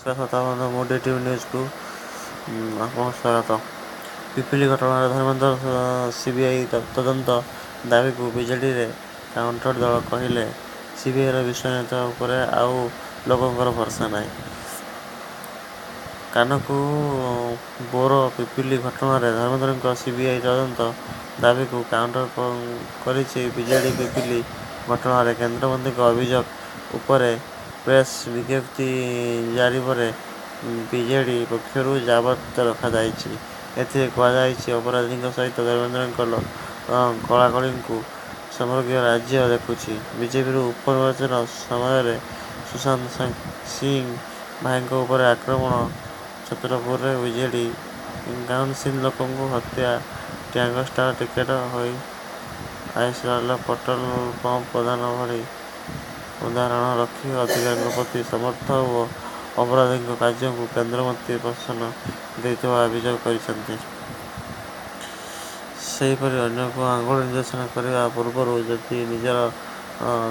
ନମସ୍କାର ଶ୍ରୋତା ବନ୍ଧୁ, ମୁଁ ଡିଟିଭି ନ୍ୟୁଜ୍କୁ ଆପଣଙ୍କୁ ସ୍ୱାଗତ। ପିପିଲି ଘଟଣାରେ ଧର୍ମେନ୍ଦ୍ର ସିବିଆଇ ତଦନ୍ତ ଦାବିକୁ ବିଜେଡିରେ କାଉଣ୍ଟର। ଦଳ କହିଲେ, ସିବିଆଇର ବିଶ୍ୱସନୀୟତା ଉପରେ ଆଉ ଲୋକଙ୍କର ଭରସା ନାହିଁ। କାନକ ବ୍ୟୁରୋ, ପିପିଲି ଘଟଣାରେ ଧର୍ମେନ୍ଦ୍ରଙ୍କ ସିବିଆଇ ତଦନ୍ତ ଦାବିକୁ କାଉଣ୍ଟର କରିଛି ବିଜେଡି। ପିପିଲି ଘଟଣାରେ କେନ୍ଦ୍ରମନ୍ତ୍ରୀଙ୍କ ଅଭିଯୋଗ ଉପରେ ପ୍ରେସ ବିଜ୍ଞପ୍ତି ଜାରି ପରେ ବିଜେଡି ପକ୍ଷରୁ ଜବାବ ରଖାଯାଇଛି। ଏଥିରେ କୁହାଯାଇଛି, ଅପରାଧୀଙ୍କ ସହିତ ଧର୍ମେନ୍ଦ୍ରଙ୍କ କୋଳାକୋଳିକୁ ସମଗ୍ର ରାଜ୍ୟ ଦେଖୁଛି। ବିଜେପିର ଉପ-ନିର୍ବାଚନ ସମୟରେ ସୁଶାନ୍ତ ସିଂ ଭାଇଙ୍କ ଉପରେ ଆକ୍ରମଣ, ଛତ୍ରପୁରରେ ବିଜେଡି କାଉନସିଲରଙ୍କୁ ହତ୍ୟା, ଗ୍ୟାଙ୍ଗଷ୍ଟର ଟିକେଟ ଆଇଏସଏଲର ପେଟ୍ରୋଲ ପମ୍ପ ପ୍ରଦାନ ଭଳି ଉଦାହରଣ ରଖି ଅଧିକାରୀଙ୍କ ପ୍ରତି ସମର୍ଥନ ଓ ଅପରାଧିକ କାର୍ଯ୍ୟକୁ କେନ୍ଦ୍ରମନ୍ତ୍ରୀ ପ୍ରଶ୍ରୟ ଦେଉଥିବା ଅଭିଯୋଗ କରିଛନ୍ତି। ସେହିପରି ଅନ୍ୟକୁ ଆଙ୍ଗୁଳି ନିର୍ଦ୍ଦେଶ କରିବା ପୂର୍ବରୁ ଯଦି ନିଜର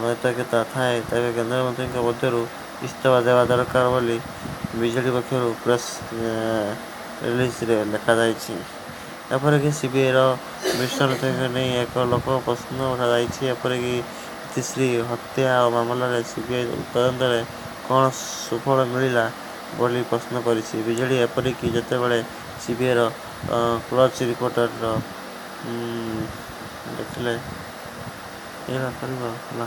ନୈତିକତା ଥାଏ ତେବେ କେନ୍ଦ୍ରମନ୍ତ୍ରୀଙ୍କ ପଦରୁ ଇସ୍ତଫା ଦେବା ଦରକାର ବୋଲି ବିଜେଡି ପକ୍ଷରୁ ପ୍ରେସ ରିଲିଜରେ ଲେଖାଯାଇଛି। ଏପରିକି ସିବିଆଇର ବିଶ୍ୱସନୀୟତାକୁ ନେଇ ଅନେକ ଲୋକ ପ୍ରଶ୍ନ ଉଠାଇଛନ୍ତି। ଏପରିକି ଇତିଶ୍ରୀ ହତ୍ୟା ମାମଲାରେ ସିବିଆଇ ତଦନ୍ତରେ କଣ ସୁଫଳ ମିଳିଲା ବୋଲି ପ୍ରଶ୍ନ କରିଛି ବିଜେଡି। ଏପରିକି ଯେତେବେଳେ ସିବିଆଇର କ୍ଲୋଜ ରିପୋର୍ଟ ଦାଖଲ ହେଲା।